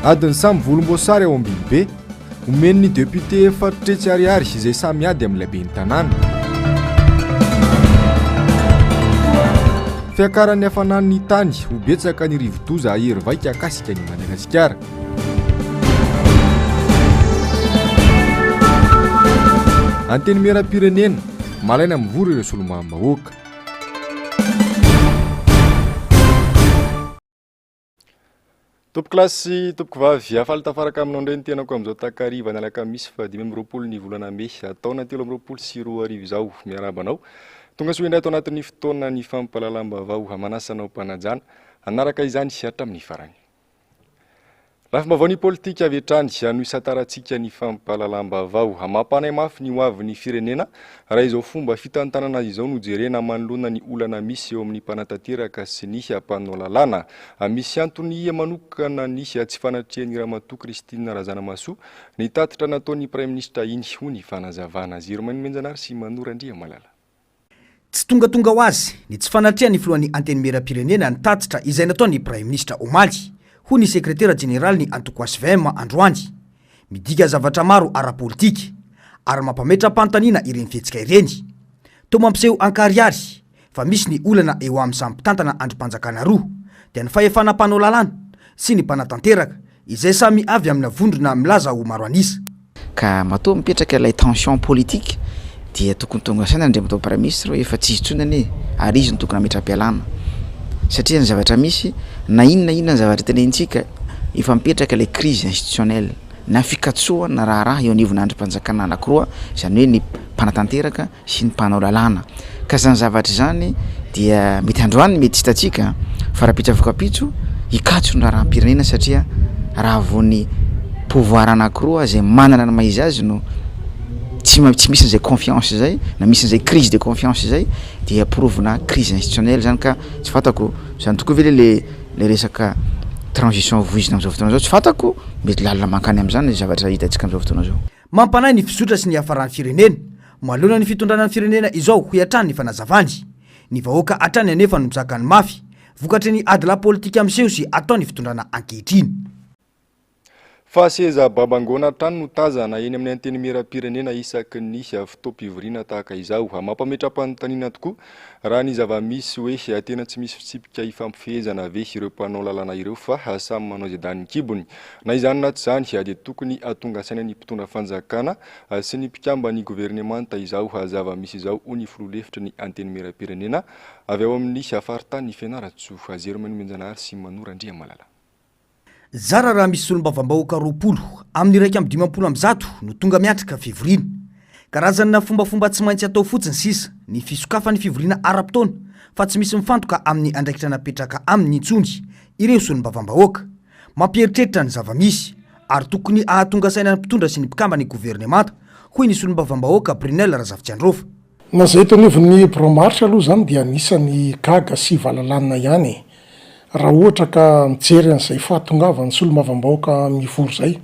Adin'ny samy volomboasary ao Ambilobe. Omen'ny député efatretsy ariary izay samy miady amin'ilay ben'ny tanàna. Fiakaran'ny hafanan'ny tany, ho betsaka ny rivodoza hahery vaika hakasika an'i Madagasikara. Antenimierampirenena, malaina mivory ireo solombavambahoaka. Tompokolahy sy tompokovavy, faly tafaraka aminao indray ny tenako amin'izao takariva ny alakamisy faha 25 ny volana mey taona 2023 izao. Miarahaba anao. Tonga soa indray ato anatin'ny fotoana ny fampahalalam-baovao. Manasa anao mpanajana hanaraka izany hatramin'ny farany. Lafim-baovao ny politika avy hatrany no isantarantsika ny fampahalalam-baovao. Mampanahy mafy ny hoavin'ny firenena raha izao fomba fitantanana izao no jerena manoloana ny olana misy eo amin'ny mpanatanteraka sy ny mpanao lalàna. Misy antony manokana ny tsy fanatrehan'i Ramatoa Christine Razanamahasoa ny tatitra nataon'ny Praiminisitra iny, hoy ny fanazavana. Zero Mainomenjanahary sy Mano Randriamalala. Tsy tongatonga ho azy ny tsy fanatrehan'ny filohan'ny Antenimierampirenena ny tatitra izay nataon'ny Praiminisitra omaly, hoy ny sekretera jeneralin'ny antoko hvm androany. Midika zavatra maro ara-politika ary mampametra-panontaniana ireny fihetsika ireny. Toa mampiseho ankarihary fa misy ny olana eo amin'ny samy mpitantana andrim-panjakana roa, dia ny fahefana mpanao lalàna sy ny mpanatanteraka, izay samy avy amina vondrona milaza ho maro an'isa. Ka matoa mipetraka ilay tension politique dia tokony tonga saina Andriamatoa Praiminisitra hoe efa tsy izy intsony anie ary izy no tokony hametra-pialana satria ny zavatra misy na inona inona ny zavatra tenenintsika efa mipetraka ilay crise institutionnelle na fikatsoana raharaha eo anivon'ny andrim-panjakana anankiroa izany hoe ny mpanatanteraka sy ny mpanao lalàna. Ka izany zavatra izany dia mety androany mety tsy hitantsika fa rahampitso afakampitso hikatso ny raharaham-pirenena satria raha vao ny pouvoir anankiroa izay manana ny maha izy azy no tsy tsy misy an'izay confiance izay na misy an'izay crise de confiance izay dia porofona crise institutionnelle zany ka tsy fantako zany tokoa ve le le le resaka transition voizina amin'izao fotoana izao tsy fantako mety lalina mankany amin'izany ny zavatra hitantsika amin'izao fotoana izao. Mampanahy ny fizotra sy ny hiafaran'ny firenena Manoloana ny fitondrana ny firenena izao, hoy hatrany ny fanazavany. Ny vahoaka hatrany anefa no mizaka ny mafy, vokatry ny adilahy politika miseho sy ataon'ny fitondrana ankehitriny. Fa seza babangoana hatrany no tazana eny amin'ny Antenimierampirenena isaky ny fotoam-pivoriana tahaka izao. Mampametra-panontaniana tokoa raha ny zava-misy hoe tena tsy misy fitsipika ifampifehezana ve ireo mpanao lalàna ireo fa samy manao izay danin'ny kibony. Na izany na tsy izany dia tokony hahatonga saina ny mpitondra fanjakana sy ny mpikamban'ny governemanta izao zava-misy izao, hoy ny filoha lefitry ny Antenimierampirenena avy ao amin'ny faritanin'i Fianarantsoa, Jermain Nomenjanahary sy Mano Randriamalala. Zara raha misy solombavambahoaka 20 amin'ny 151 no tonga miatrika fivoriana. Karazana fombafomba tsy maintsy atao fotsiny sisa ny fisokafan'ny fivoriana ara-potoana fa tsy misy mifantoka amin'ny andraikitra napetraka aminy intsony ireo solombavambahoaka. Mampieritreritra ny zava-misy ary tokony hahatonga saina ny mpitondra sy ny mpikamban'ny governemanta, hoy ny solombavambahoaka Brunelle Razafitsiandraofa. Na izay eto anivon'ny birao maharitra aloha izany dia anisan'ny gaga sy valalanina ihany e! Raha ohatra ka mijery an'izay fahatongavan'ny solombavambahoaka mivory izay.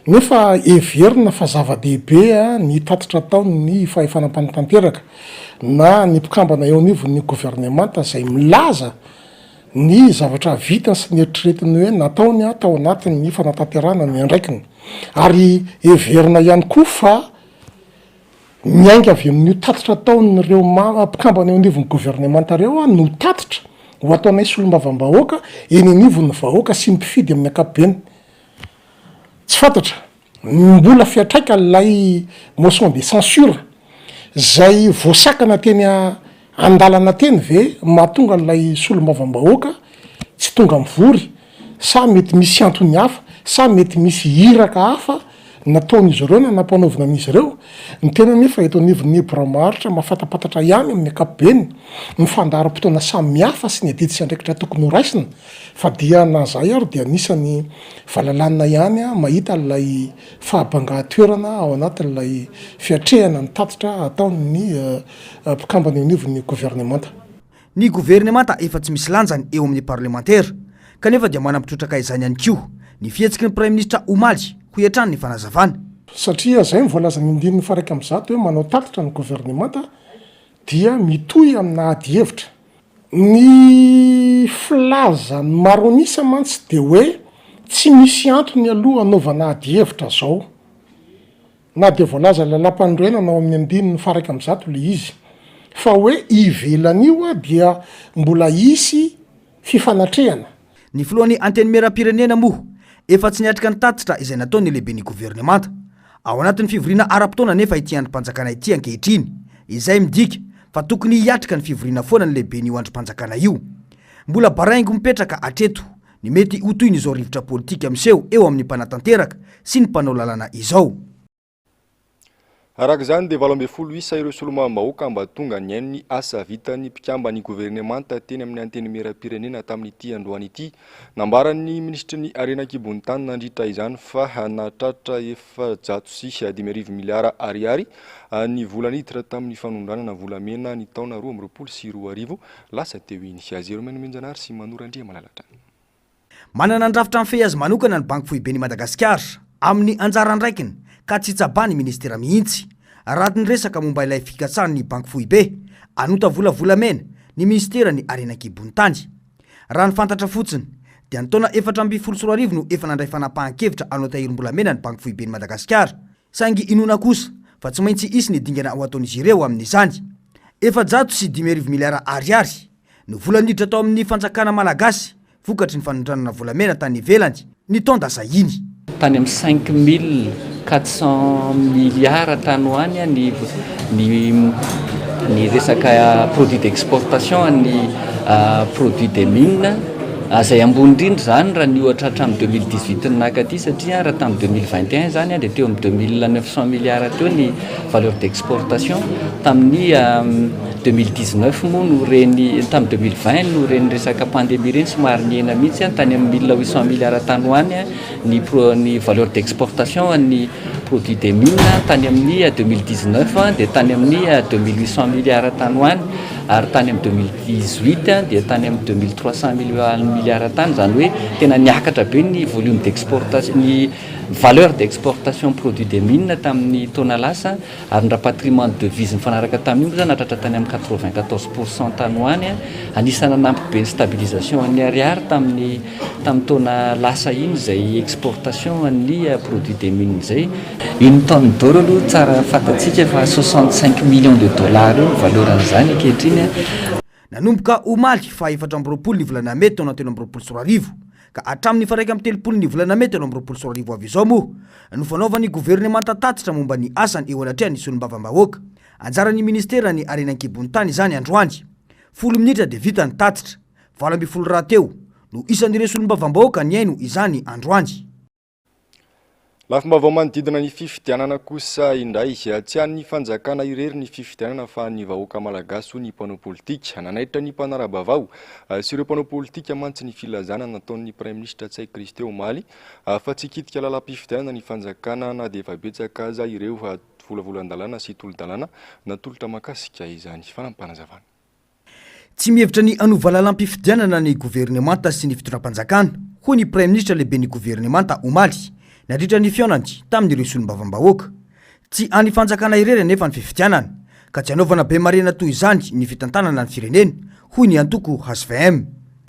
Nefa heverina fa zava-dehibe ny tatitra ataon'ny fahefana mpanatanteraka na ny mpikambana eo anivon'ny governemanta izay milaza ny zavatra vitany sy ny eritreretiny hoe nataony tao anatin'ny fanatanterahana ny andraikiny. Ary heverina ihany koa fa miainga avy amin'io tatitra ataon'ireo mpikambana eo anivon'ny governemanta ireo no tatitra ho ataonay solombavambahoaka eny anivon'ny vahoaka sy ny mpifidy amin'ny ankapobeny. Tsy fantatra ny mbola fiantraikan'ilay motion de censure izay voasakana teny an-dalana teny ve mahatonga an'ilay solombavambahoaka tsy tonga mivory sa mety misy antony hafa sa mety misy iraka hafa nataon'izy ireo na nampanaovina an'izy ireo? Ny tena anefa eto anivon'ny birao maharitra mahafantapantatra ihany amin'ny ankapobeny ny fandaharam-potoana samihafa sy ny adidy sy andraikitra tokony horaisina fa dia na izahay ary dia anisan'ny valalanina ihany mahita ilay fahabangan-toerana ao anatin'ilay fiatrehana ny tatitra ataon'ny mpikambana eo anivon'ny governemanta. Ny governemanta efa tsy misy lanjany eo amin'ny parlemantera, kanefa dia manampy trotraka izany ihany koa ny fihetsiky ny praiminisitra omaly, hoy hatrany ny fanazavana. Satria izay no voalazan'ny andininy faha-101 hoe manao tatitra ny governemanta dia mitohy amina ady hevitra. Ny filazan'ny maro an'isa mantsy dia hoe. Tsy misy antony aloha anaovana adihevitra zao. Na dia voalaza lalàmpanorenana ao amin'ny andininy faha 111 le izy. Fa hoe ivelan'io dia mbola hisy fifanatrehana. Ny filohan'ny Antenimierampirenena moa efa tsy niatrika ny tatitra izay nataon'ny lehiben'ny governemanta. Ao anatin'ny fivoriana ara-potoana anefa ity andrim-panjakana ity ankehitriny, izay midika fa tokony hiatrika ny fivoriana foana ny lehiben'io andrim-panjakana io. Mbola baraingo mipetraka hatreto ny mety ho tohin'izao rivotra politika miseho eo amin'ny mpanatanteraka sy ny mpanao lalàna izao. Araka izany dia 18 isa ireo solombavambahoaka mba tonga nihaino ny asa vitan'ny mpikamban'ny governemanta teny amin'ny Antenimierampirenena tamin'ity androany ity. Nambaran'ny minisitry ny Harena an-kibon'ny tany nandritra izany fa nahatratra 54 miliara ariary ny vola niditra tamin'ny fanondranana volamena ny taona 2022 lasa teo iny. Jérôme Nomenjanahary sy Manoro Andriamalala hatrany. Manana ny rafitra mifehy azy manokana ny Banky Foiben'i Madagasikara amin'ny anjara andraikiny ka tsy tsabahan'ny minisitera mihitsy. Raha ny resaka momba ilay fikatsahan'ny Banky Foibe hanonta vola volamena ny minisiteran'ny Harena an-kibon'ny tany. Raha ny fantatra fotsiny dia ny taona 2014 no efa nandray fanapahan-kevitra hanao tahirim-bolamena ny Banky Foiben'i Madagasikara saingy inoana kosa fa tsy maintsy hisy ny dingana ho ataon'izy ireo amin'izany. 54 miliara ariary no vola niditra tao amin'ny fanjakana malagasy vokatry ny fanondranana volamena tany ivelany ny taon-dasa iny. Tany amin'ny 5400 milliards tany ho any ny ny ny resaka produit d'exportation an'ny produit des mines izay ambony indrindra izany raha ny ohatra hatramin'ny 2018 ny naka aty satria raha tamin'ny 2021 izany dia teo amin'ny 2900 milliards teo ny valeur d'exportation tamin'ny 2019 moa no reny tamin'ny 2020 no reny resaka pandémie reny somary nihena mihitsy tany amin'ny 1800 milliards tany ho any ny pro ny valeur d'exportation an'ny produit des mines tany amin'ny 2019 dia tany amin'ny 2800 milliards tany ho any ary tany amin'ny 2018 dia tany amin'ny 2300 milliards tany izany hoe tena niakatra be ny volume d'exportation ny valeur d'exportation produit des mines tamin'ny taona lasa ary ny rapatriement de devise nifanaraka tamin'io moa zany nahatratra tany amin'ny 94 pour cent tany ho any, anisan'ny nanampy be ny stabilisation an'ny ariary tamin'ny tamin'ny taona lasa iny izay exportation an'ny produit des mines izay. Une tonne d'or aloha tsara fantatsika fa 65 millions de dollars eo ny valeur an'izany ankehitriny. Nanomboka omaly faha 24 ny volana mey taona 2023 ka hatramin'ny faha 31 ny volana mey 2023 avy izao moa no fanaovan'ny governemanta tatitra momba ny asany eo anatrehan'ny solombavambahoaka. Anjaran'ny ministeran'ny harena an-kibon'ny tany izany androany. Folo minitra dia vita ny tatitra. 18 rahateo no isan'ireo solombavambahoaka nihaino izany androany. Lafim-baovao manodidina ny fifidianana kosa indray. Tsy an'ny fanjakana irery ny fifidianana fa an'ny vahoaka malagasy hoy ny mpanao politika. Nanaitra ny mpanara-baovao sy ireo mpanao politika mantsy ny filazana nataon'ny Praiminisitra Ntsay Christian omaly fa tsy hikitika lalam-pifidianana ny fanjakana na dia efa betsaka aza ireo volavolan-dalàna sy tolo-dalàna natolotra mahakasika izany. Fanampin'panazavana. Tsy mihevitra ny hanova lalam-pifidianana ny governemanta sy ny fitondram-panjakana, hoy ny praiminisitra lehiben'ny governemanta omaly, nandritra ny fihaonany tamin'ireo solombavambahoaka. Tsy an'ny fanjakana irery anefa ny fifidianana, ka tsy hanaovana be marina toy izany ny fitantanana ny firenena, hoy ny antoko hvm.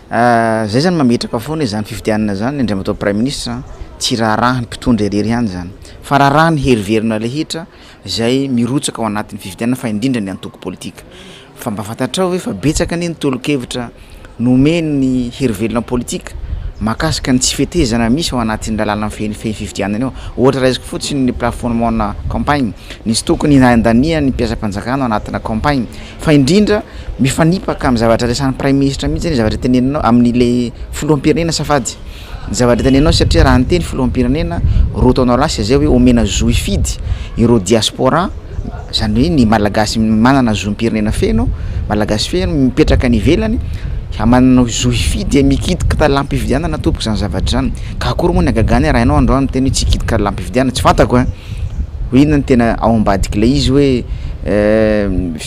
Zay zany mametraka foana izany fifidianana zany Andriamatoa Praiminisitra tsy raharahan'ny mpitondra irery ihany zany fa raharahan'ny hery velona rehetra izay mirotsaka ao anatin'ny fifidianana fa indrindra ny antoko politika. Fa mba fantatrao ve fa betsaka anie ny tolo-kevitra nomen'ny hery velona politika mahakasika ny tsy fetezana misy ao anatin'ny lalàna mifehy ny fifidianana io. Ohatra raisiko fotsiny ny plafonnement-na campagne, ny tsy tokony handanian'ny mpiasam-panjakana ao anatina campagne. Fa indrindra mifanipaka amin'ny zavatra resahan'ny praiminisitra mihitsy ny zavatra teneninao amin'ilay filoham-pirenena safady. Ny zavatra teneninao satria raha niteny filoham-pirenena roa taona lasa izay hoe omena zo hifidy ireo diaspora, zany hoe ny malagasy manana zom-pirenena feno, malagasy feno mipetraka any ivelany, manana zo hifidy dia mikitika lalam-pifidianana tompoko zany zavatra zany. Ka akory moa ny hagagana raha ianao androany miteny hoe tsy hikitika lalam-pifidianana, tsy fantako ein! Hoe inona no tena ao ambadik'ilay izy hoe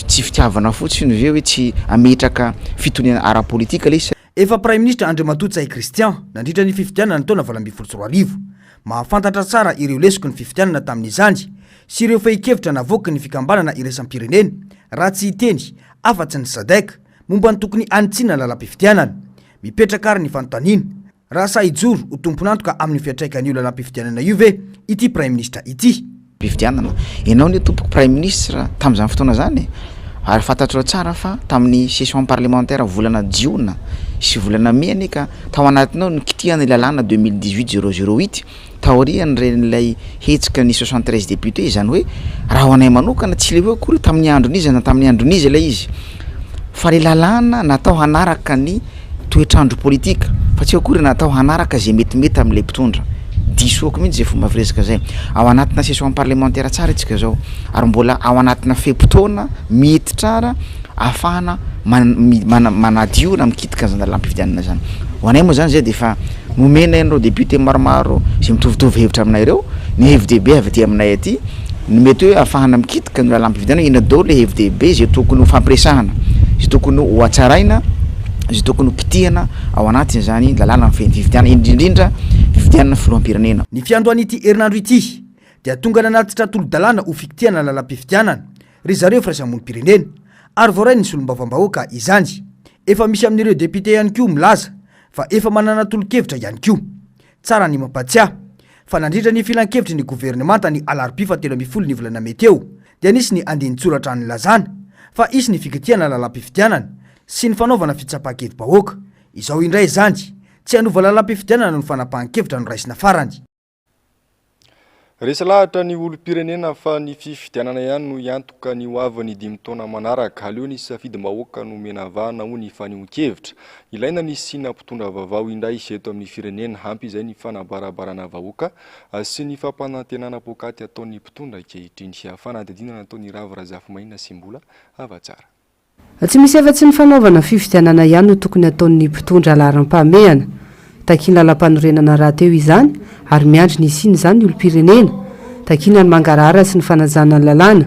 tsy fitiavana fotsiny ve hoe tsy hametraka fitoniana ara-politika ilay izy? Efa Praiminisitra Andriamatoa Ntsay Christian nandritra ny fifidianana ny taona 2018. Mahafantatra tsara ireo lesoky ny fifidianana tamin'izany sy ireo fehin-kevitra navoaky ny fikambanana iraisam-pirenena, raha tsy hiteny afa-tsy ny Sadec, momba ny tokony hanitsiana ny lalam-pifidianana. Mipetraka ary ny fanontaniana. Raha sahy hijoro ho tompon'antoka amin'io fiantraikan'io lalam-pifidianana io ve ity Praiminisitra ity? Fifidianana. Ianao anie tompoko Praiminisitra tamin'izany fotoana izany e! Ary fantatrao tsara fa tamin'ny session parlementaire volana jiona sy volana mey anie ka tao anatinao nikitihana ny lalàna 2018 008 taorian'ireny hetsika ny 73 députés, izany hoe raha ho anay manokana tsy le hoe akory tamin'ny andron'iza na tamin'ny andron'iza ilay izy fa le lalàna natao hanaraka ny toetr'andro politika fa tsy akory natao hanaraka izay metimety amin'ilay mpitondra. Disoako mihitsy izay fomba firesaka izay. Ao anatina session parlementaire tsara isika izao ary mbola ao anatina fe-potoana mety tsara ahafahana manadio na mikitika an'izany lalàm-pifidianana izany. Ho anay moa izany izay dia efa nomenay an'ireo député maromaro izay mitovitovy hevitra aminay ireo ny hevi-dehibe avy aty aminay aty ny mety hoe ahafahana mikitika ny lalàm-pifidianana, inona daholo ilay hevi-dehibe izay tokony ho fampiresahana, izay tokony ho hatsaraina, izay tokony ho kitihana ao anatin'izany lalàna mifehy ny fifidianana, indrindrindra fifidianana filoham-pirenena. Ny fiandohan'ity herinandro ity dia tonga nanatitra tolo-dalàna ho fikitihana lalam-pifidianana ry zareo firaisamonim-pirenena ary voarain'ny solombavambahoaka izany. Efa misy amin'ireo député ihany koa milaza fa efa manana tolo-kevitra ihany koa. Tsara ny mampatsiahy fa nandritra ny filankevitry ny governemanta ny alarobia fahatelo 13 ny volana mey teo dia nisy ny andinin-tsoratra nilazana fa hisy ny fikitihana lalam-pifidianana sy ny fanaovana fitsapan-kevi-bahoaka. Izao indray izany, tsy hanova lalam-pifidianana no fanapahan-kevitra noraisina farany. Resy lahatra ny olom-pirenena fa ny fifidianana ihany no hiantoka ny ho avin'ny dimy taona manaraka. Aleo ny safidim-bahoaka no omena vahana, hoy ny fanehoan-kevitra. Ilaina ny hisiana mpitondra vaovao indray eto amin'ny firenena. Ampy izay ny fanabarabarana vahoaka sy ny fampanantenana poakaty ataon'ny mpitondra ankehitriny. Fanadihadiana nataon'i Ravo Razafimaina sy Mbola Havatsara. Tsy misy afa-tsy ny fanaovana fifidianana ihany no tokony hataon'ny mpitondra laharam-pahamehana. Takian'ny lalampanorenana rahateo izany ary miandry ny hisian'izany ny olom-pirenena. Takiana ny mangarahara sy ny fanajana ny lalàna.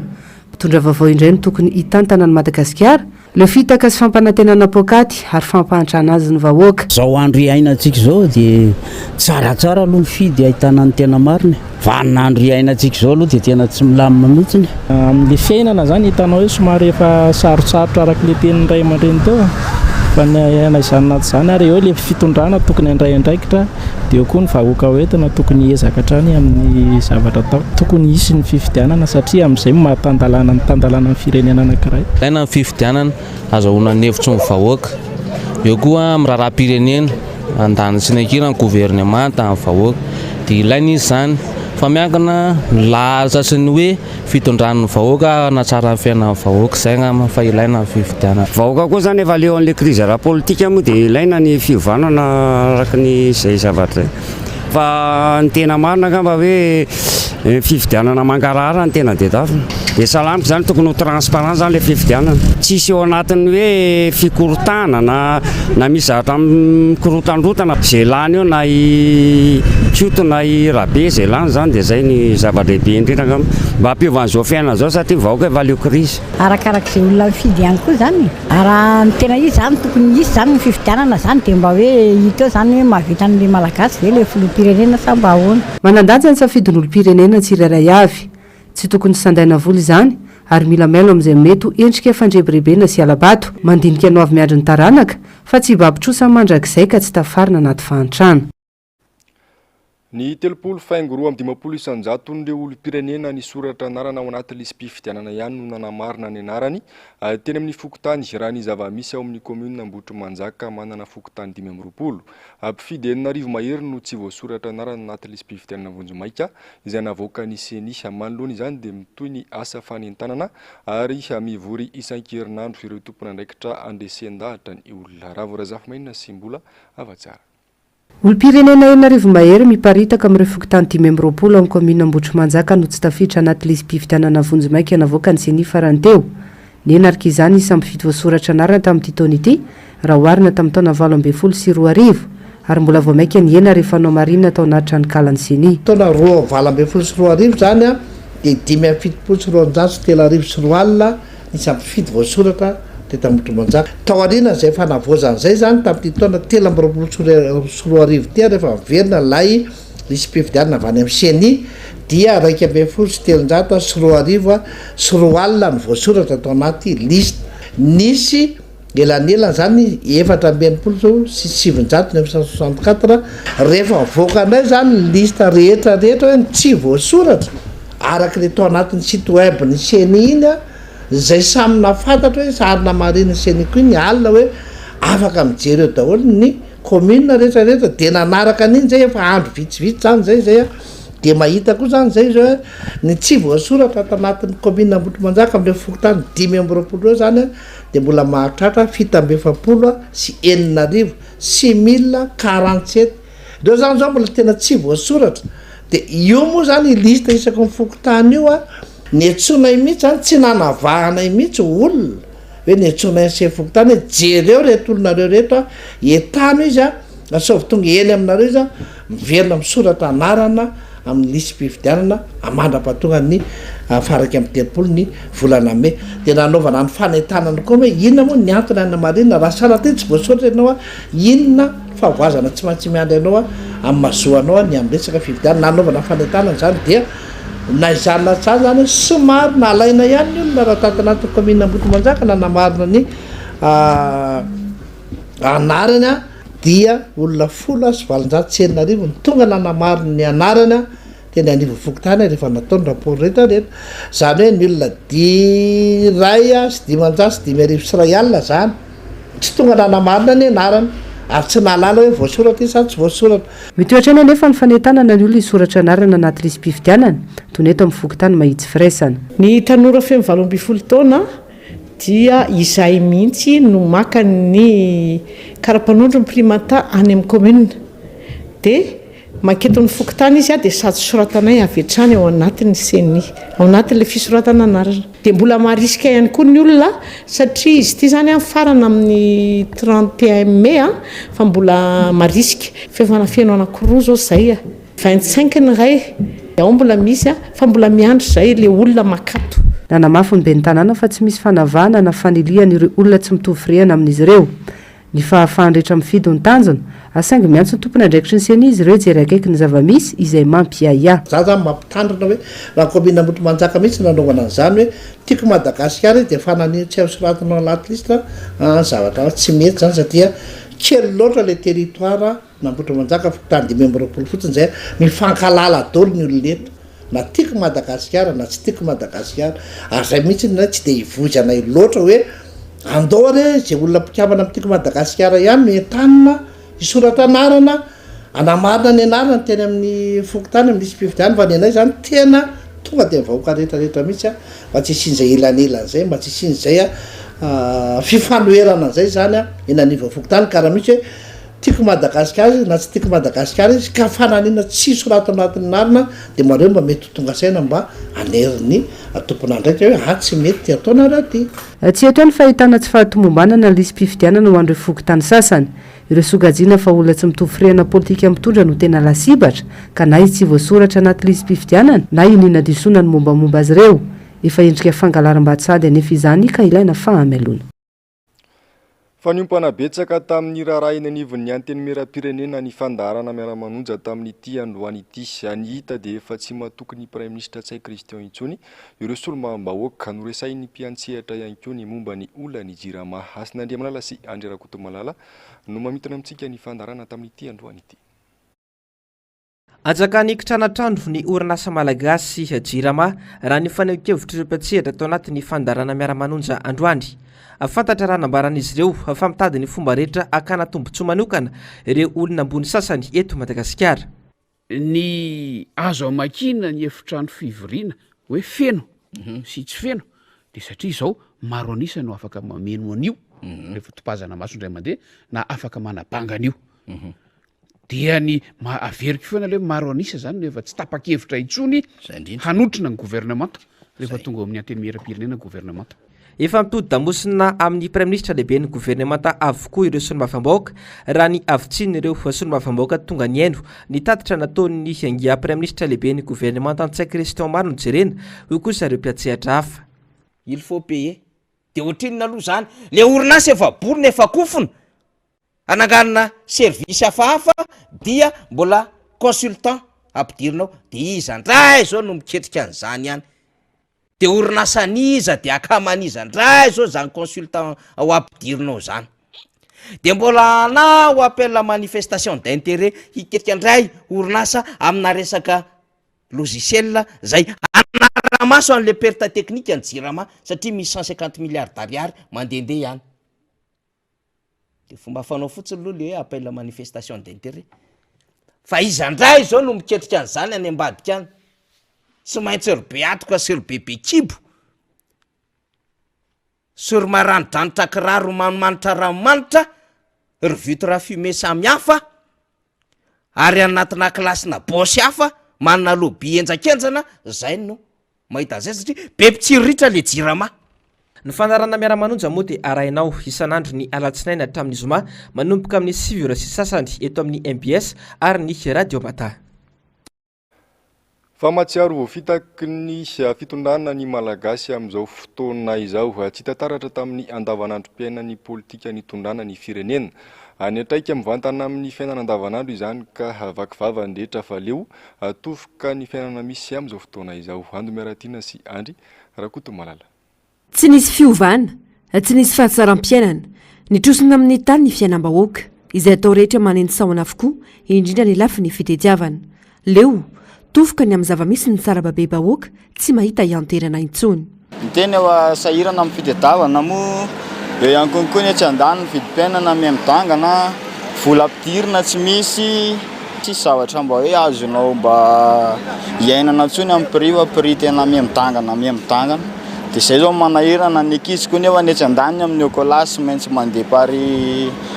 Mpitondra vaovao indray no tokony hitantana an'i Madagasikara. Leo fitaka sy fampanantenana poakaty ary fampahantrana azy ny vahoaka. Izao andro iainantsika izao dia tsaratsara aloha mifidy ahitana ny tena marina e. Vaninandro iainantsika izao aloha dia tena tsy milamina mihitsy. Amin'ilay fiainana izany hitanao hoe somary efa sarotsarotra araka ilay tenin'ny ray aman-dreny teo fa na izany na tsy izany ary eo ilay fitondrana tokony handray andraikitra dia eo koa ny vahoaka hoentina tokony hiezaka hatrany amin'ny zavatra atao. Tokony hisy ny fifidianana satria amin'izay no maha tan-dalàna ny tan-dalàna ny firenena anankiray. Ilaina ny fifidianana azahoana ny hevitry ny vahoaka. Eo koa amin'ny raharaham-pirenena, andaniny sy ny ankilany, governemanta, ny vahoaka. Dia ilaina izy izany fa miankina ny lahatra sy ny hoe fitondran'ny vahoaka hanatsara ny fiainan'ny vahoaka. Izay angamba fa ilaina ny fifidianana. Vahoaka koa izany efa leo an'ilay crise ara-politika moa dia ilaina ny fiovanana araka ny izay zavatra izay. Fa ny tena marina angamba hoe fifidianana mangarahara no tena tadiavina. Dia sahala amiko izany tokony ho transparent izany ilay fifidianana. Tsisy eo anatin'ny hoe fikorontana na na misy zavatra mikorotandrotana. Izay lany eo na i Koto na i Rabe izay lany izany dia izay ny zava-dehibe indrindra angamba. Mba hampiova an'izao fiainana izao satria ny vahoaka efa leo krizy. Arakarak'izay olona mifidy ihany koa izany e. Raha ny tena izy izany tokony hisy izany ny fifidianana izany dia mba hoe hita eo izany hoe mahavita an'ilay Malagasy ve ilay filoham-pirenena sa mba ahoana. Manan-danja ny safidin'olom-pirenena tsirairay avy. Tsy tokony sandaina vola izany ary mila mailo amin'izay mety ho endrika fandrebirebena sy hala-bato. Mandinika ny hoavy miandry ny taranaka fa tsy hibaby trosa mandrakizay ka tsy tafarina anaty fahantrana. Ny 30,52 isan-jaton'ireo olom-pirenena nisoratra anarana ao anaty lisi-pifidianana ihany no nanamarina ny anarany teny amin'ny fokontany, raha ny zava-misy ao amin'ny kaominina Ambohitrimanjaka manana fokontany 25. Mpifidy 6000 mahery no tsy voasoratra anarana anaty lisi-pifidianana vonjimaika izay navoakan'ny Ceni. Manoloana izany dia mitohy ny asa fanentanana ary mivory isan-kerinandro ireo tompon'andraikitra handresen-dahatra ny olona. Ravo Razafimainina sy Mbola Havatsara. Olom-pirenena 6000 mahery miparitaka amin'ireo fokontany 25 ao amin'ny kaominina Ambohitrimanjaka no tsy tafiditra anaty lisi-pifidianana vonjimaika navoakan'ny Ceni farany teo. Nihena araka izany ny isan'ny mpifidy voasoratra anarana tamin'ity taona ity raha oharina tamin'ny taona 2018 ary mbola vao mainka nihena rehefa nohamarinina tao anaty tranonkalan'ny Ceni. Taona roa 2018 izany dia 275 200 Nisy mpifidy voasoratra teto Ambohitrimanjaka. Taorian'izay fanavaozana izay izany, tamin'ity taona 2023 ity, rehefa niverina ilay lisi-pifidianana avy any amin'ny Ceni, dia 2011 20 no voasoratra tao anaty lista. Nisy. Elanelany izany 964 964, rehefa mivoaka indray izany ny liste rehetra rehetra hoe ny tsy voasoratra araka ilay tao anatin'ny site web ny ceni iny an, izay samy nahafantatra hoe ary namarinin'ny ceni koa iny alina hoe afaka mijery eo daholo ny commune rehetra rehetra dia nanaraka an'iny izay efa andro vitsivitsy izany izay izay an, dia mahita koa izany izay izao hoe ny tsy voasoratra ato anatin'ny commune Ambohitrimanjaka amin'ireo fokontany 25 ireo izany an, dia mbola mahatratra 6647, 6047, ireo izany izao mbola tena tsy voasoratra, dia io moa izany liste isaky ny fokontany io an, niantsoanay mihitsy izany, tsy nanavahanay mihitsy olona, hoe niantsoanay ny sefo fokontany hoe jereo ireto olona ireo ireto an, entano izy an, asaovy tonga eny aminareo izy an, Miverina misoratra anarana amin'ny lisi-pifidianana mandra-pahatonga ny faha 31 ny volana mey. Dia nanaovana ny fanentanana koa hoe inona moa ny antony hanamarihana raha sanatria tsy voasoratra ianao, inona fahavoazana tsy maintsy miandry anao amin'ny mahazoanao ny amin'ny resaka fifidianana. Nanaovana fanentanana izany dia na izany na tsy izany izany somary nalaina ihany ny olona raha tato anatin'ny kaominina Ambohitrimanjaka nanamarina ny anarany. dia olona 6810 no tonga nanamarina ny anarany teny anivon'ny fokontany rehefa natao ny rapport rehetra rehetra. Izany hoe ny olona 501 izany tsy tonga nanamarina ny anarany ary tsy nahalala hoe voasoratra izy sa tsy voasoratra. Mitohy hatrany anefa ny fanentanana ny olona hisoratra anarana anaty lisi-pifidianana, toy ny eto amin'ny fokontany Mahitsy Firaisana. Ny tanora feno 18 taona dia izahay mihitsy no maka ny kara-panondro ny primata any amin'ny commune dia manketo ny fokontany izy dia sady soratanay avy hatrany ao anatin'ny ceni ao anatin'ilay fisoratana anarana. Dia mbola marisika ihany koa ny olona satria izy ity izany mifarana amin'ny 31 mai fa mbola marisika. Fa efa nafeno anankiroa izao izay. 25 ny iray, ao mbola misy fa mbola miandry izay le olona makato. Nanamafy ny ben'ny tanàna fa tsy misy fanavahana na fanilihana ireo olona tsy mitovy firehana amin'izy ireo. Ny fahafahan'ny rehetra mifidy no tanjona, ary saingy miantso ny tompon'andraikitry ny ceni izy ireo hijery akaiky ny zava-misy izay mampiahiahy. Za zany mampitandrina hoe raha commune Ambohitrimanjaka mihitsy no nanaovana an'izany hoe tiako Madagasikara izy dia fananiho tsy azo soratana ao anaty liste an zavatra tsy mety zany satria kely loatra le territoire Nambotrimanjaka fokontany 25 fotsiny zay mifankahalala daholo ny olona eto na tiako Madagasikara na tsy tiako Madagasikara ary zay mihitsy ny tsy de ivoizanay loatra hoe andao re zay olona mpikambana amin'ny tiako Madagasikara ihany no entanina hisoratra anarana anamarina ny anarana teny amin'ny fokontany amin'ny lisi-pifidianana fa ny anay zany tena tonga de ny vahoaka rehetra rehetra mihitsy a mba tsy hisian'izay elanelana zay mba tsy hisian'izay a fifanoherana zay zany a eny anivon'ny fokontany ka raha misy hoe Tiako Madagasikara izy na tsy tiako Madagasikara izy ka fananina tsy soratana anatin'ny anarana dia mareo mba mety ho tonga saina mba hanery ny tompon'andraikitra hoe ah tsy mety ty ataonareo ty. Tsy eto ihany fahitana tsy fahatomombanana ny lisi-pifidianana ho an'ireo fokontany sasany. Ireo sokajiana fa olona tsy mitovy firehana politika mitondra no tena lasibatra ka na izy tsy voasoratra anaty lisi-pifidianana na iniana disoana ny mombamomba azy ireo. Efa endrika fangalaram-bato sahady anefa izany ka ilaina fahamelona. Fa niompana betsaka tamin'ny raharaha eny anivon'ny Antenimierampirenena ny fandaharana Miara-manonja tamin'ity androany ity. Ny hita dia efa tsy matoky ny Praiminisitra Ntsay Christian intsony ireo solombavambahoaka. Noresahin'ny mpiantsehatra ihany koa ny momba ny olan'ny Jirama. Hasina Andriamalala sy Andry Rakotomalala no mamintina amintsika ny fandaharana tamin'ity androany ity. Anjakan'ny kitranatrano ny orinasa malagasy Jirama, raha ny fanehoan-kevitr'ireo mpiantsehatra tao anatin'ny fandaharana Miara-manonja androany. Fantatra raha nambaran'izy ireo fa mitady ny fomba rehetra hakana tombontsoa manokana ireo olona ambony sasany eto Madagasikara. Ny azo amakiana ny efitrano fivoriana hoe feno sy tsy feno dia satria izao maro an'isa no afaka mameno an'io rehefa topazana maso indray mandeha na afaka manabanga an'io. Dia ny ma- averiko foana aloha hoe maro an'isa zany no efa tsy tapa-kevitra intsony hanotrona ny governemanta rehefa tonga ao amin'ny antenimieram-pirenena ny governemanta. Efa mitodi-damosina amin'ny Praiminisitra lehiben'ny governemanta avokoa ireo solombavambahoaka, raha ny havitsian'ireo solombavambahoaka tonga nihaino ny tatitra nataon'ny Ingahy Praiminisitra lehiben'ny governemanta Ntsay Christian Maro no jerena, hoy kosa ireo mpiantsehatra hafa. Il faut payer. De ohatrinona aloha zany? Le orinasa efa borina efa kofona. Hananganana service hafahafa dia mbola consultant ampidirina ao de iza ndray zao no miketrika an'izany any? De orinasan'iza de akaman'iza ndray zao zany consultant ho ampidirinao zany? De mbola hanao appel à manifestation d'intérêt hiketrika ndray orinasa amina resaka logiciel zay hanara-maso an'le perte technique ny jirama satria misy 150 milliards d'ariary mandehandeha any. De fomba fanao fotsiny aloha le hoe appel à manifestation d'intérêt. Fa iza ndray zao no miketrika an'izany any ambadika any? Tsy maintsy ry be hatoka sy ry bebe kibo sy ry maranidranitra kiraro manimanitra ranomanitra, ry vitre fumée samy hafa, ary anatina kilasina boss hafa manana lobby henjakenjana, zay no mahita an'izay satria be mpitsiriritra le jirama. Ny fandaharana Miara-manonja moa dia arahinao isan'andro ny alatsinainy hatramin'ny zoma manomboka amin'ny sivy ora sy sasany eto amin'ny mbs ary ny Radio Mada. Fa mahatsiaro voafitaky ny fitondrana ny Malagasy amin'izao fotoana izao. Tsy hita taratra tamin'ny andavanandrom-piainan'ny politika nitondrana ny firenena. Niantraika mivantana amin'ny fiainana andavanandro izany ka vaky vava ny rehetra fa leo tofoka ny fiainana misy amin'izao fotoana izao. Ando Miaratiana sy Andry Rakotomalala. Tsy nisy fiovana, tsy nisy fahatsaram-piainana. Nitrosona amin'ny tany ny fiainam-bahoaka. Izay atao rehetra manendy sahona avokoa, indrindra ny lafiny fitediavana. Leo, tofoka ny amin'ny zava-misy ny sarababem-bahoaka, tsy mahita hianterana intsony. Ny tena efa sahirana amin'ny fitediavana moa eo ihany konkoa ny etsy andaniny ny vidim-piainana miha midangana, vola ampidirina tsy misy. Tsisy zavatra mba hoe azonao mba iainana intsony amin'ny prix fa prix tena miha midangana miha midangana. Dia izay izao manahirana ny ankizy koa nefa ny etsy andaniny amin'ny écolage tsy maintsy mandeha par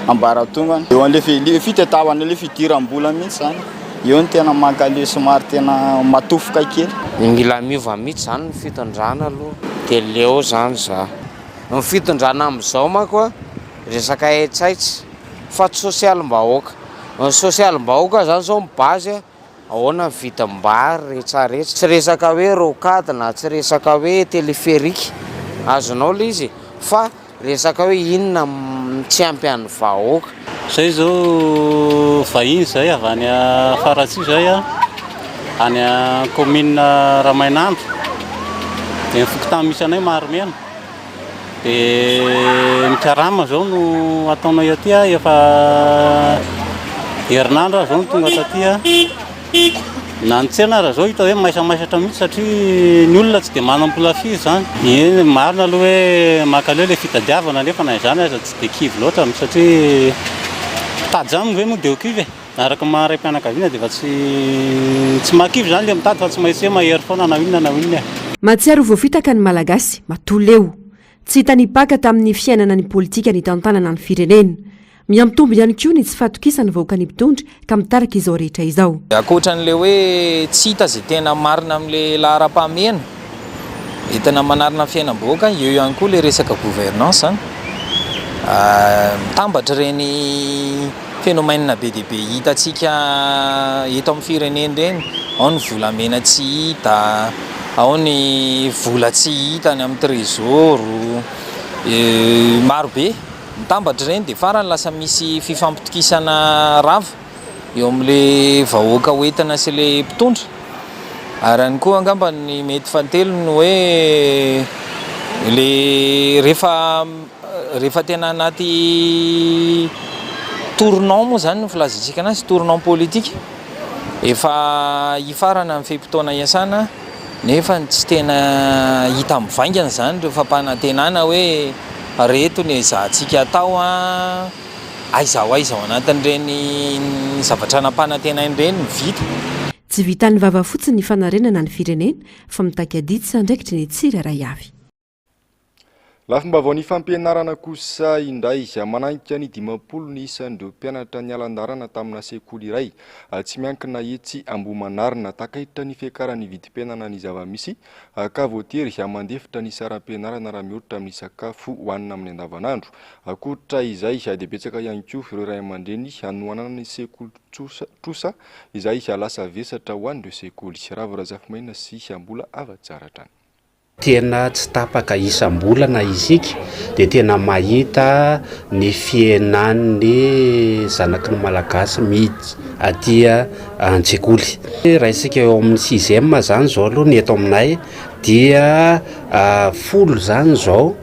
ambaratongany. Eo an'ilay fitadiavana ilay fidiram-bola mihitsy izany, eo no tena mankaleo somary tena matofoka kely. Mila miova mihitsy izany ny fitondrana aloha dia leo izany za. Ny fitondrana amin'izao manko resaka haitraitra fa tsy sosialim-bahoaka. Ny sosialim-bahoaka zany zao mi-base ahoana ny vidim-bary retraretra, tsy resaka hoe rocade na tsy resaka hoe téléphérique, azonao le izy e, fa resaka hoe inona no tsy ampy an'ny vahoaka. Zay zao vahiny zay avy any Faratsiho zay a, any commune Ramainandro, de ny fokontany misy anay Maharimena. Dia ny karama zao no ataonay aty a, efa herinandro aho zao no tonga taty a. Na ny tsena ara zao hita hoe maisamaisatra mihitsy satria ny olona tsy dia manam-bola firy zany. Eny, marina aloha hoe mankaleo ilay fitadiavana nefa na izany aza tsy dia kivy loatra satria mitady zany ve moa dia ho kivy e. Araka ny maha raim-pianakaviana dia efa tsy tsy mahakivy izany ilay mitady fa tsy maintsy hoe mahery foana na inona na inona e. Mahatsiaro voafitaka ny Malagasy matoa leo. Tsy hita nipaka tamin'ny fiainana ny politika nitantanana ny firenena. Mihamitombo ihany koa ny tsy fahatokisan'ny vahoaka ny mpitondra ka mitarika izao rehetra izao. Ankoatra an'ilay hoe tsy hita izay tena marina amin'ilay laharam-pahamehana entina manarina ny fiainam-bahoaka, eo ihany koa ilay resaka gouvernance an. Mitambatra ireny phénomène be dia be hitantsika eto amin'ny firenena ireny, ao ny volamena tsy hita, ao ny vola tsy hita any amin'ny trésor, maro be, mitambatra ireny dia farany lasa misy fifampitokisana rava eo amin'ilay vahoaka hoentina sy ilay mpitondra. Ary ihany koa angamba ny mety fahatelony hoe ilay rehefa Rehefa tena anaty tournant moa izany no filazantsika anazy, tournant politique, efa hifarana ny fe-potoana iasana nefa tsy tena hita mivaingana izany ireo fampanantenana hoe ireto ny ezahantsika atao an, aiza ho aiza ao anatin'ireny zavatra nampanantenaina ireny no vita. Tsy vitan'ny vava fotsiny ny fanarenana ny firenena fa mitaky adidy sy andraikitry ny tsirairay avy. Lafim-baovaon'ny fampianarana kosa indray, mananika ny 50 ny isan'ireo mpianatra niala an-dalana tamina sekoly iray tsy miankina etsy Ambohimanarina. Takaitra ny fiakaran'ny vidim-piainana ny zava-misy ka voatery mandefitra ny saram-pianarana raha mihoatra amin'ny sakafo hohanina amin'ny andavanandro. Ankoatra izay dia betsaka ihany koa ireo ray aman-dreny hanohanana ny sekoly trosa izay lasa vesatra ho an'ireo sekoly. Ravo Razafimaina sy Mbola Havatsara hatrany. Tena tsy tapaka isam-bolana isika dia tena mahita ny fihenan'ny zanaky ny Malagasy miditra aty an-tsekoly. Raisika eo amin'ny sixième izany izao aloha ny eto aminay. dia folo izany izao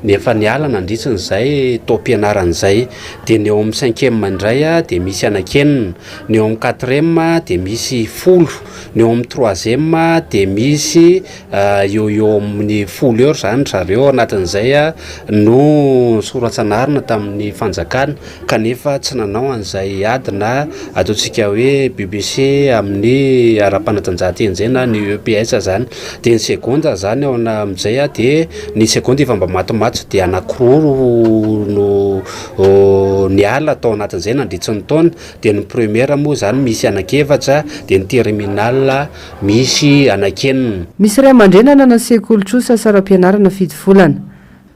ny efa niala nandritry ny izay taom-pianarana izay. Dia ny eo amin'ny cinquième indray dia misy anankenina, ny eo amin'ny quatrième dia misy folo, ny eo amin'ny troisième dia misy eo ho eo amin'ny folo eo izany ry zareo anatin'izay no nisoratsanarina tamin'ny fanjakana. kanefa tsy nanao an'izay ady na ataontsika hoe BBC amin'ny ara-panatanjahantena izay na ny EPS zany. Dia ny segonda zany ao amin'izay dia ny segonda efa mba matimaty dia anankiroa no niala tao anatin'izay nandritry ny taona, dia ny première moa zany misy anankiefatra, dia ny terminale misy anankienina. Misy ray aman-dreny hanana sekoly trosa saram-pianarana fito volana.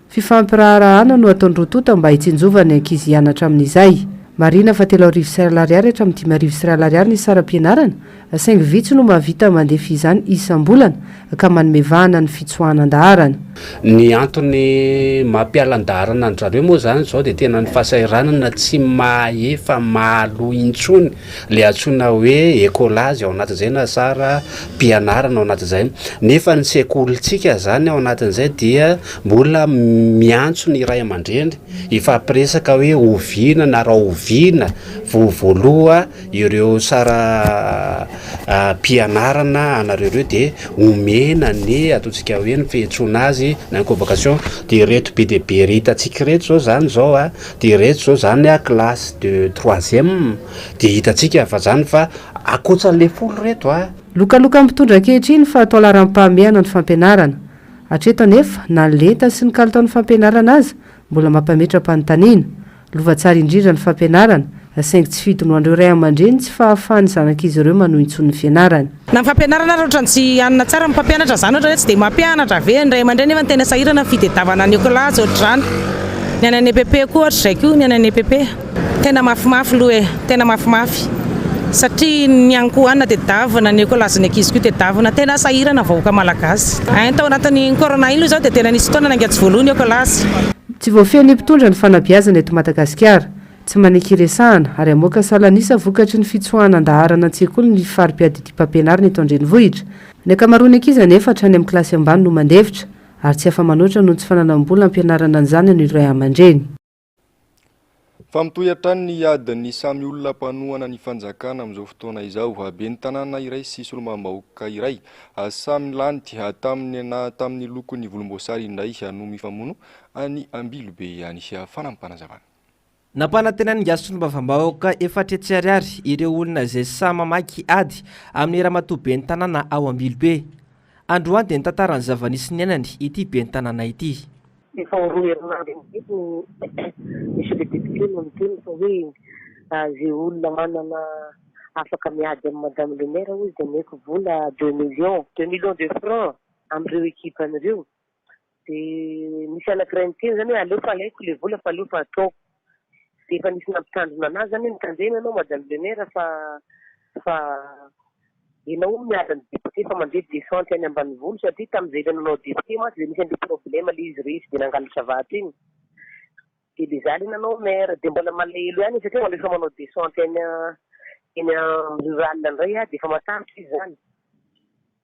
Fifampiraharahana no ataon'ny roa tonta mba hitsinjovana ny ankizy hianatra amin'izay. Marihina fa 1033 ariary hatramin'ny 1005 ariary ny saram-pianarana, saingy vitsy no mahavita mandefa izany isam-bolana ka manome vahana ny fitsoahana an-daharana. Ny antony mampiala an-daharana an-dry zareo moa izany izao dia tena ny fahasahiranana tsy mahefa mahaloa intsony le antsoina hoe écolage ao anatin'izay na sara mpianarana ao anatin'izay, nefa ny sekolintsika zany ao anatin'izay dia mbola miantso ny ray aman-dreny hifampiresaka hoe oviana na rahoviana vao voaloha ireo sara mpianarana anareo ireo de omena ny ataontsika hoe ny fiantsoana azy na ny convocation, de ireto be dia be re hitantsika ireto zao zany zao a, de ireto zao zany a classe de troisième de hitantsika fa zany fa ankoatran'le folo reto a. Lokaloka mpitondra ankehitriny fa atao laharam-pahamehana ny fampianarana. Hatreto anefa, na ny lenta sy ny kalitaon'ny fampianarana aza mbola mampametra-panontaniana. Lova tsara indrindra ny fampianarana, saingy tsy fidiny ho an'ireo ray aman-dreny tsy fahafahan'ny zanak'izy ireo manohy intsony ny fianarany. Na ny fampianarana ary ohatrany tsy hanina tsara ny mpampianatra zany ohatrany hoe tsy dia mampianatra ve ny ray aman-dreny nefa tena sahirana ny fitediavana ny ekolajy ohatr'izany. Ny any any EPP koa ohatr'izay koa ny any any EPP. Tena mafimafy aloha e, tena mafimafy satria ny ankohonana tedavina, ny ekolazin'ny ankizy koa tedavina, tena sahirana ny vahoaka malagasy. Ein tao anatin'iny corona iny aloha izao dia tena nisy fotoana nainga tsy voaloa ny ekolazy. Tsy voafehin'ny mpitondra ny fanabeazana eto Madagasikara. Tsy manaiky hiresahana ary hamoaka salan'isa vokatry ny fitsoahana an-daharana an-tsekoly ny fari-piadidiam-pampianarana eto an-drenivohitra. Ny ankamaroan'ny ankizy anefa hatrany amin'ny kilasy ambany no mandefitra ary tsy afa-manoatra noho ny tsy fananam-bola hampianarana ny zanany ireo ray aman-dreny. Fa mitohy hatrany ny adin'ny samy olona mpanohana ny fanjakana amin'izao fotoana izao. Ben'ny tanàna iray sy solombavambahoaka iray samy lany tamin'ny na tamin'ny lokon'ny volomboasary indray no mifamono any Ambilobe any. Fanampim-panazavana. Nampanantenain'ingahy solombavambahoaka 400 ariary ireo olona izay sahy mamaky ady amin'ny ramatoa ben'ny tanàna ao Ambilobe. Androany dia nitantara ny zava-nisy niainany ity ben'ny tanàna ity. Efa ho roa herinandro eo mihitsy no Monsieur le député no niteny fa hoe ze olona manana afaka miady amin'i Madame le maire hozy dia omeko vola deux millions, deux millions de francs amin'ireo ekipany ireo. Dia nisy anankiray niteny zany hoe aleo fa alaiko le vola fa aleo fa ataoko. Dia efa nisy nampitandrina anazy zany hoe mitandrema ianao Madame le maire fa fa Enao hono miady amin'ny député fa mandeha descente any ambanivolo satria tamin'izay ilay nanao député mantsy dia nisy an'ilay problème ilay izy resy dia nangalatra vato iny dia le za ilay nanao maire dia mbola malahelo ihany izy satria mbola efa manao descente any eny amin'ny rural indray aho dia efa matahotra izy izany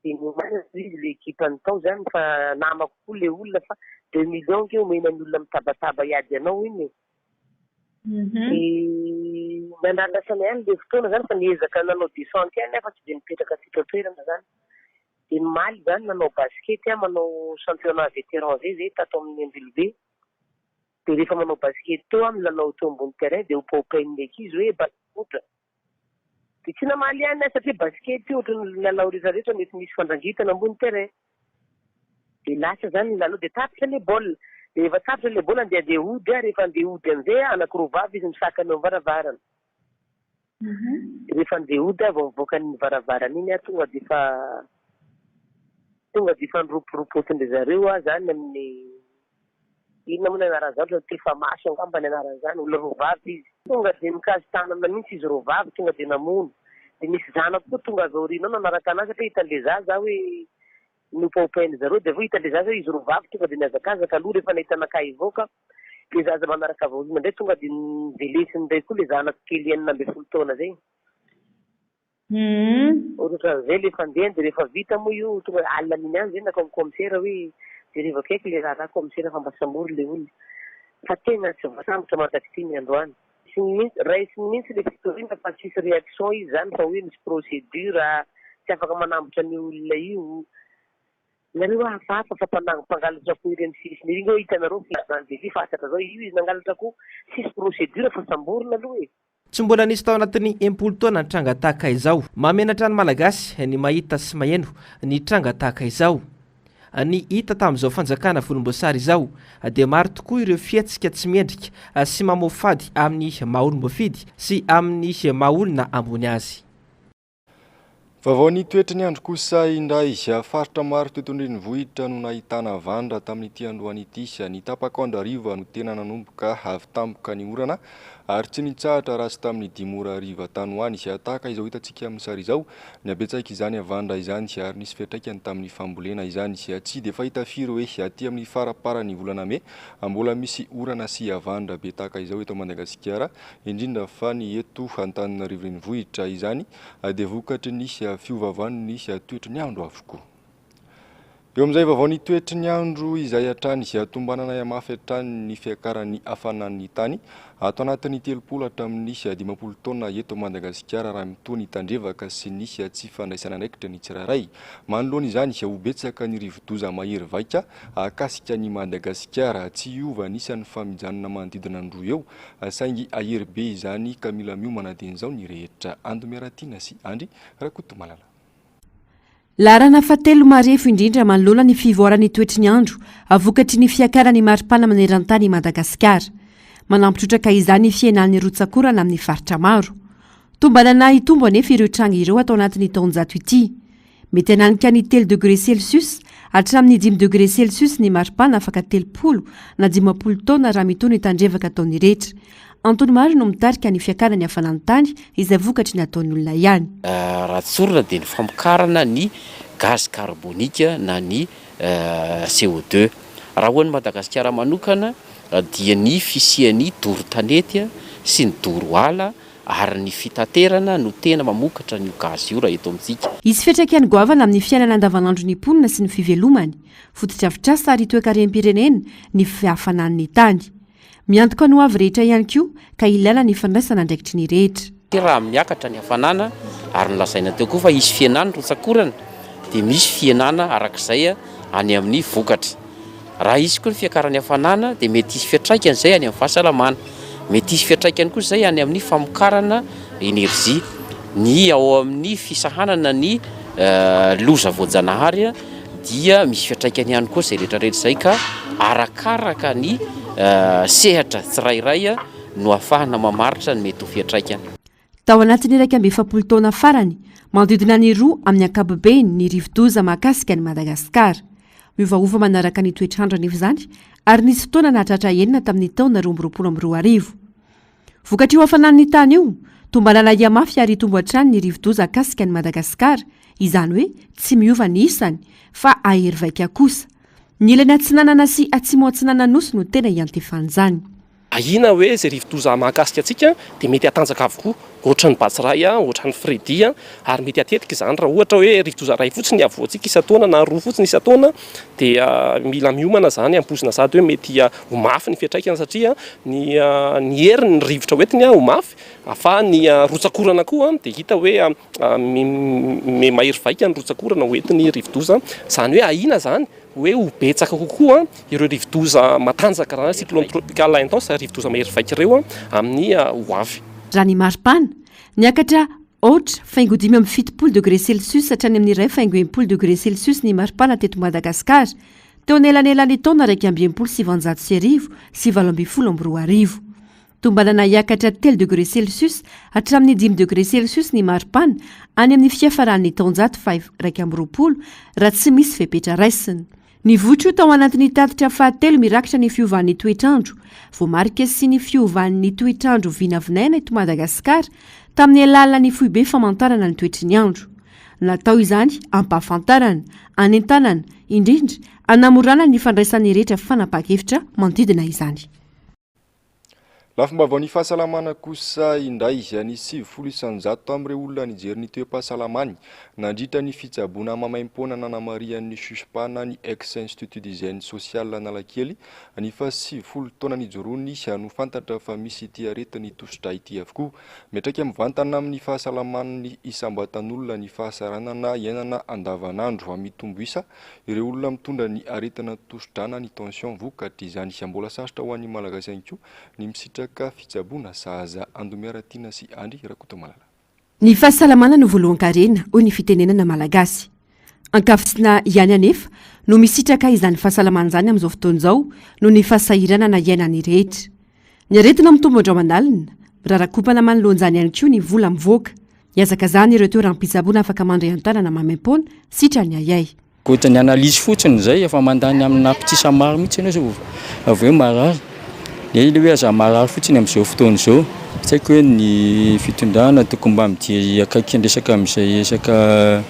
dia niomanana izy ilay équipe-ny tao izany fa namako koa ilay olona fa deux millions ange omena ny olona mitabataba hiady anao iny e. Dia nandrasana ihany ilay fotoana izany fa niezaka nanao descente ihany aho fa tsy dia nipetraka teto an-toerana izany. Dia ny omaly izany nanao basket aho, manao championnat vétéran izay izay tato amin'ny Ambilobe. Dia rehefa manao basket teo aho milalao teo ambony terrain dia opaopain'ny ankizy hoe balaotra. Dia tsy namaly ihany aho satria basket io ohatran'ny lalao rehetra rehetra mety misy fandrangitana ambony terrain. Dia lasa izany ny lalao dia tapitra ilay baolina. Dia rehefa tapitra ilay baolina dia andeha hody aho, rehefa andeha hody amin'izay aho, anankiroa vavy izy misakana eo amin'ny varavarana. Dia rehefa andeha hody aho vao mivoaka an'iny varavarana iny aho tonga dia efa tonga dia efa niroporompotin-dry zareo aho izany amin'ny Inona moa ny anaran'izany ohatran'ny tefamaso angamba ny anaran'izany, olona roa vavy izy. Tonga dia nikasi-tanana mihitsy izy roa vavy, tonga dia namono. Dia nisy zanako koa tonga avy aoriana ao nanaraka anazy satria hitan'ilay zaza hoe nopaopain'ny zareo dia avy eo hitan'ilay zaza hoe izy roa vavy tonga dia nihazakazaka aloha rehefa nahita anakahy hivoaka ilay zaza manaraka avy aoriana indray tonga dia novelesiny indray koa ilay zanako kely 16 taona izay. Ohatran'izay le fandehany de rehefa vita moa io tonga alina an'iny ihany zay nakao amin'ny commissaire hoe jerevo akaiky le raharaha commissaire fa mba sambory le olona fa tena tsy voasambotra mandrak'ity ny androany. Raisiny mihitsy le fitoriana fa tsisy réaction izy zany fa hoe misy procédure tsy afaka manambotra an'io olona io. Nareo hafahafa fa mpangalatra akoho ery amin'ny sisiny ery nga hitanareo flagrant délit fantatra zao io izy nangalatra akoho tsisy procédure fa samborina aloha e. Tsy mbola nisy tao anatin'ny 60 taona ny tranga tahaka izao. Mahamenatra ny Malagasy ny mahita sy maheno ny tranga tahaka izao. Ny hita tamin'izao fanjakana volomboasary izao dia maro tokoa ireo fihetsika tsy mendrika sy mamoafady amin'ny maha olom-boafidy sy amin'ny maha olona ambony azy. Vaovao ny toetry ny andro kosa indray. Faritra maro teto an-drenivohitra no nahitana havandra tamin'ity androany ity. Ny tapak'andro hariva no tena nanomboka avy tampoka ny orana ary tsy nitsahatra raha tsy tamin'ny dimy ora hariva tany ho any. Tahaka izao hitantsika amin'ny sary izao, nihabetsaka izany havandra izany ary nisy fiantraikany tamin'ny fambolena izany. Tsy dia fahita firy hoe aty amin'ny faramparan'ny volana mey mbola misy orana sy havandra be tahaka izao eto Madagasikara. indrindra fa ny eto Antananarivo Renivohitra. Izany dia vokatry ny fiovaovan'ny toetry ny andro avokoa. Eo amin'izay vaovao ny toetry ny andro izay hatrany, tombanana hihamafy hatrany ny fiakaran'ny hafanan'ny tany ato anatin'ny 30 hatramin'ny 50 taona eto Madagasikara raha mitohy ny tandrevaka sy ny tsy fandraisana andraikitra ny tsirairay. Manoloana izany, ho betsaka ny rivodoza mahery vaika hahakasika an'i Madagasikara. Tsy hiova ny isan'ny fa mijanona manodidina ny roa eo Saingy hahery be izany ka mila miomana dieny izao ny rehetra. Ando Miaratiana sy Andry Rakotomalala. Laharana fahatelo marefo indrindra manoloana ny fivoaran'ny toetry ny andro vokatry ny fiakaran'ny maripana maneran-tany i Madagasikara. Manampy trotraka izany ny fihenan'ny rotsak'orana amin'ny faritra maro. Tombanana hitombo anefa ireo tranga ireo ato anatin'ny taonjato ity. Mety hananika ny telo degré celsius hatramin'ny dimy degré celsius ny maripana afaka 30 na 50 taona raha mitohy ny tandrevaka ataon'ny rehetra. Antony maro no mitarika ny fiakaran'ny hafanan'ny tany izay vokatry ny ataon'ny olona ihany. Raha tsorina dia ny famokarana ny gaz carbonique na ny CO2. Raha ho an'i Madagasikara manokana dia ny fisian'ny doro tanety sy ny doro ala ary ny fitaterana no tena mamokatra an'io gaz io raha eto amintsika. Hisy fiantraikany goavana amin'ny fiainana andavanandron'ny mponina sy ny fivelomany, fotodrafitrasa ary toekarem-pirenena ny fihafanan'ny tany. Miantoka ny hoavy rehetra ihany koa ka ilaina ny fandraisana andraikitry ny rehetra. Raha miakatra ny hafanana ary nolazaina teo koa fa hisy fihenany rotsak'orana dia misy fihenana arak'izay any amin'ny vokatra. Raha hisy koa ny fiakaran'ny hafanana dia mety hisy fiantraikany izay any amin'ny fahasalamana. Mety hisy fiantraikany koa izay any amin'ny famokarana energie. Ny ao amin'ny fisahanana ny loza voajanahary dia misy fiantraikany ihany koa izay rehetra rehetra izay ka arakaraka ny sehatra tsirairay no ahafahana mamaritra ny mety ho fiantraikany. Tao anatin'ny 41 taona farany, manodidina ny roa amin'ny ankapobeny ny rivodoza mahakasika an'i Madagasikara. Miovaova manaraka ny toetr'andro anefa izany ary nisy fotoana nahatratra enina tamin'ny taona 2022. Vokatr'io hafanan'ny tany io, tombanana hihamafy ary hitombo hatrany ny rivodoza hahakasika an'i Madagasikara, izany hoe tsy miova ny isany fa hahery vaika kosa. Ny ilany atsinanana sy atsimo atsinanan'ny Nosy no tena iantefan'izany. Ahiana hoe izay rivodoza mahakasika antsika dia mety hatanjaka avokoa, ohatran'ny Batsirai, ohatran'ny Freddy, ary mety hatetika izany raha ohatra hoe rivodoza iray fotsiny ny havoantsika isan-taona na roa fotsiny isan-taona dia mila miomana izany ampoizina sady hoe mety ho mafy ny fiantraikany satria ny ny herin'ny rivotra hoentiny ho mafy fa ny rotsak'orana koa dia hita hoe mahery vaika ny rotsak'orana hoentin'ny rivodoza, izany hoe ahiana izany hoe ho betsaka kokoa ireo rivodoza matanjaka na cyclone tropical intense, rivodoza mahery vaika ireo amin'ny ho avy. Raha ny maripana, niakatra aotra faingo 75 degré celsius hatrany amin'ny iray faingo 60 degré celsius ny maripana teto Madagasikara teo anelanelan'ny taona 1961 sy 2018. Tombanana hiakatra telo degré celsius hatramin'ny dimy degré celsius ny maripana any amin'ny fiafaran'ny taonjato faha-21 raha tsy misy fepetra raisina. Nivoitra io tao anatin'ny tatitra fahatelo mirakitra ny fiovan'ny toetr'andro voamarika sy ny fiovan'ny toetr'andro vinavinaina eto Madagasikara tamin'ny alalan'ny foibe famantarana ny toetry ny andro. Natao izany hampahafantarana, hanentanana, indrindra hanamorana ny fandraisan'ny rehetra fanapahan-kevitra manodidina izany. Lafim-baovaon'ny fahasalamana kosa indray, ny 90% amin'ireo olona nijery ny toe-pahasalamany nandritra ny fitsaboana maimaimpoana nanamarihan'ny Chuchpa na ny Ex Institut d'Hygiène Sociale Analakely ny faha-90 taona nijoroany no fantatra fa misy ity aretin'ny tosidra ity avokoa. Miantraika mivantana amin'ny fahasalaman'ny isam-batan'olona ny fahasahiranana iainana andavanandro. Mitombo isa ireo olona mitondra ny aretina tosidra na ny tension vokatr'izany. Mbola sarotra ho an'ny Malagasy ihany koa ny misitraka fitsaboana sahaza. Andomiara Tiana sy Andry Rakotomalala. Ny fahasalamana no voalohan-karena, hoy ny fitenenana malagasy. Ankavitsiana ihany anefa no misitraka izany fahasalamana izany amin'izao fotoana izao noho ny fahasahiranana iainan'ny rehetra. Ny aretina mitombo andro aman'alina, mirarakompana manoloana izany ihany koa ny vola mivoaka. Ihazakazahana ireo toeram-pitsaboana afaka mandray an-tanana maimaimpoana, sitran'ny ahiahy. Ankoatra ny analyse fotsiny izay efa mandany amina tapitrisa maro mihitsy ianao zao vao avy eo marary. Dia ilay hoe aza marary fotsiny amin'izao fotoana izao. Tsy haiko hoe ny fitondrana tokony mba mijery akaiky ny resaka amin'izay resaka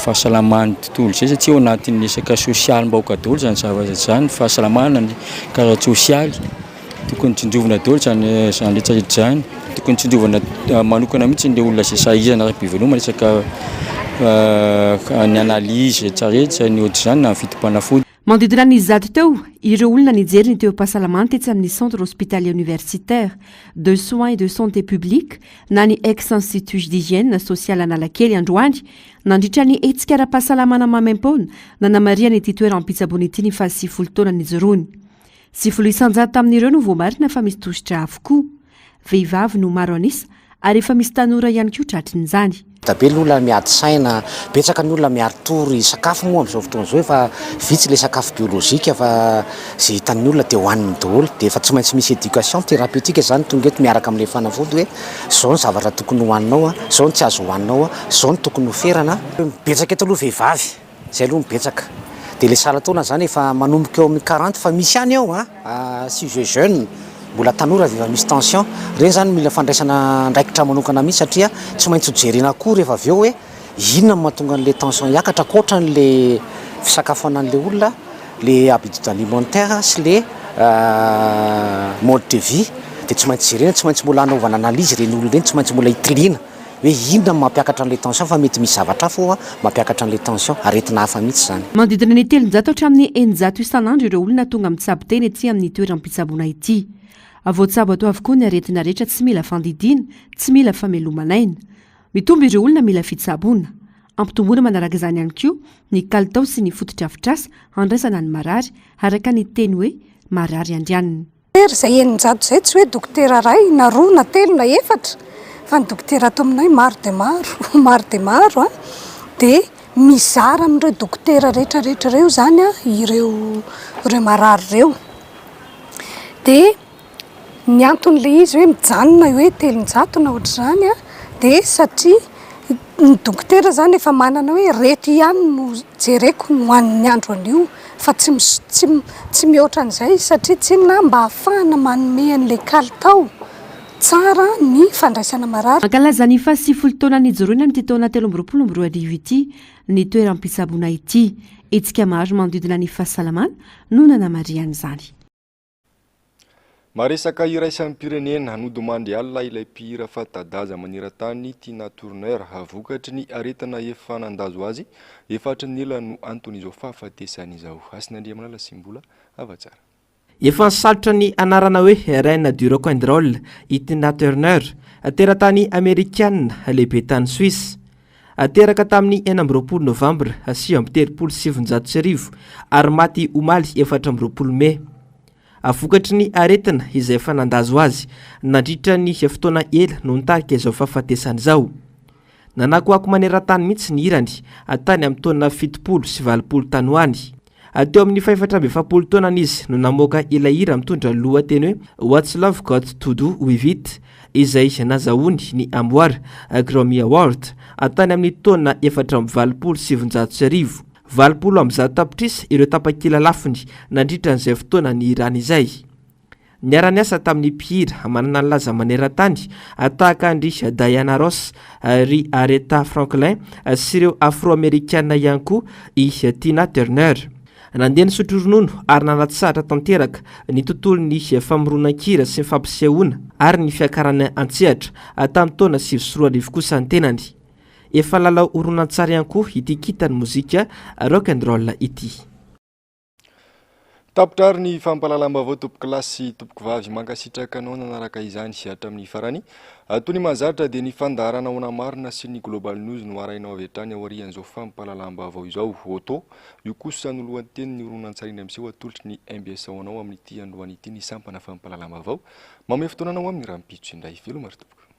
fahasalaman'ny tontolo izay satria ao anatin'ny resaka sosialim-bahoaka daholo izany zavatra izany, fahasalamana, ny kara-tsosialy. Tokony tsinjovina daholo izany izany rehetra rehetra izany. Tokony tsinjovina manokana mihitsy ilay olona izay sahirana ara-pivelomana resaka ny analyse rehetra rehetra ny ohatr'izany na ny vidim-panafody. Manodidina ny 100 teo ireo olona nijery ny teo-pahasalamany tetsy amin'ny Centre Hospitalier Universitaire de Soins et de Santé Publique na ny Ex Institut d'Hygiène Sociale Analakely androany nandritra ny hetsika ara-pahasalamana maimaimpoana nanamarihana ity toeram-pitsaboana ity ny faha-90 taona nijoroany. 90% tamin'ireo no voamarina fa misy tosidra avokoa. Vehivavy no maro an'isa ary efa misy tanora ihany koa tratrin'izany. Da be ny olona miady saina, betsaka ny olona miari-tory, sakafo moa amin'izao fotoana izao efa vitsy ilay sakafo biolojika fa izay hitan'ny olona dia hohaniny daholo, dia efa tsy maintsy misy éducation thérapeutique izany tonga eto miaraka amin'ilay fanafody hoe izao ny zavatra tokony hohaninao, izao ny tsy azo hohaninao, izao no tokony hoferana. Betsaka eto aloha vehivavy. Zay aloha no betsaka. Dia ilay salan-taona zany efa manomboka eo amin'ny quarante fa misy ihany eo an, sujet jeune, mbola tanora dia efa misy tension. Ireny zany mila fandraisana andraikitra manokana mihitsy satria tsy maintsy ho jerena koa rehefa avy eo hoe inona no mahatonga an'ilay tension hiakatra ankoatran'ilay fisakafoanan'ilay olona, le habitude alimentaire sy le mode de vie dia tsy maintsy jerena, tsy maintsy mbola hanaovana analyse ireny olona ireny, tsy maintsy mbola hitiliana. Hoe inona no mampiakatra an'ilay tension fa mety misy zavatra hafa oa mampiakatra an'ilay tension, aretina hafa mihitsy izany. Manodidina ny 300 hatramin'ny 600 isan'andro ireo olona tonga mitsabo tena ety amin'ny toeram-pitsaboana ity. Voatsabo ato avokoa ny aretina rehetra tsy mila fandidiana, tsy mila fameloman'aina. Mitombo ireo olona mila fitsaboana. Ampitomboina manaraka izany ihany koa ny kalitao sy ny fotodrafitrasa handraisana ny marary, araka ny teny hoe marary andrianina. Dokotera izay 600 izay tsy hoe dokotera iray na roa na telo na efatra fa ny dokotera ato aminay maro dia maro, maro dia maro an, dia mizara amin'ireo dokotera rehetra rehetra ireo izany an ireo ireo marary ireo. Dia ny anton'ilay izy hoe mijanona hoe 300 na ohatr'izany an dia satria ny dokotera izany efa manana hoe ireto ihany no jereko ho an'ny andro anio fa tsy tsy tsy mihoatra an'izay satria tsinona mba ahafahana manome an'ilay kalitao tsara ny fandraisana marary. Mankalaza ny faha-90 taona nijoroany amin'ity taona 2023 ity ny toeram-pitsaboana ity. Hetsika maro manodidina ny fahasalamana no nanamarihana izany. Maresaka iraisam-pirenena, nodimandry alina ilay mpihira fanta-daza maneran-tany Tina Turner. Vokatry ny aretina efa nandazo azy efa hatry ny ela no anton'izao fahafatesany izao. Hasina Andriamalala sy Mbola Havatsara. Efa nisalotra ny anarana hoe Reine du Rock and Roll i Tina Turner, teratany amerikana lehibe tany Suisse. Teraka tamin'ny 26 novambra 1939 ary maty omaly 24 mey. Vokatry ny aretina izay efa nandazo azy nandritra ny fotoana ela no nitarika izao fahafatesany izao. Nanakoako maneran-tany mihitsy ny hirany tany amin'ny taona 70 sy 80 tany ho any. Teo amin'ny faha-44 taonany izy no namoaka ilay hira mitondra ny lohateny hoe What's Love Got To Do With It izay nazahoany ny amboara Grammy Award tany amin'ny taona 1984. 180 tapitrisa ireo tapakila lafony nandritra an'izay fotoana nihirany izay. Niara-niasa tamin'ny mpihira manana ny laza maneran-tany tahaka an-dry Diana Ross, ry Aretha Franklin sy ireo Afro-Amerikana ihany koa i Tina Turner. Nandeha nisotro ronono ary nanatsahatra tanteraka ny tontolon'ny famoronan-kira sy ny fampisehoana ary ny fiakarana an-tsehatra tamin'ny taona 2009 kosa ny tenany. Efa lalao horonantsary ihany koa ity kintan'ny mozika rock and roll ity. Tapitra ary ny fampahalalam-baovao tompokolahy sy tompokovavy. Mankasitraka anao nanaraka izany hatramin'ny farany. Toy ny mahazatra dia ny fandaharana Ahoana Marina sy ny Global News no arahinao avy hatrany aorian'izao fampahalalam-baovao izao. Auto, io kosa no lohatenin'ny horonantsary indray miseho atolotry ny mbs ho anao amin'ity androany ity ny sampana fampahalalam-baovao. Mamehy fotoana anao amin'ny rahampitso indray. Veloma ry tompoko.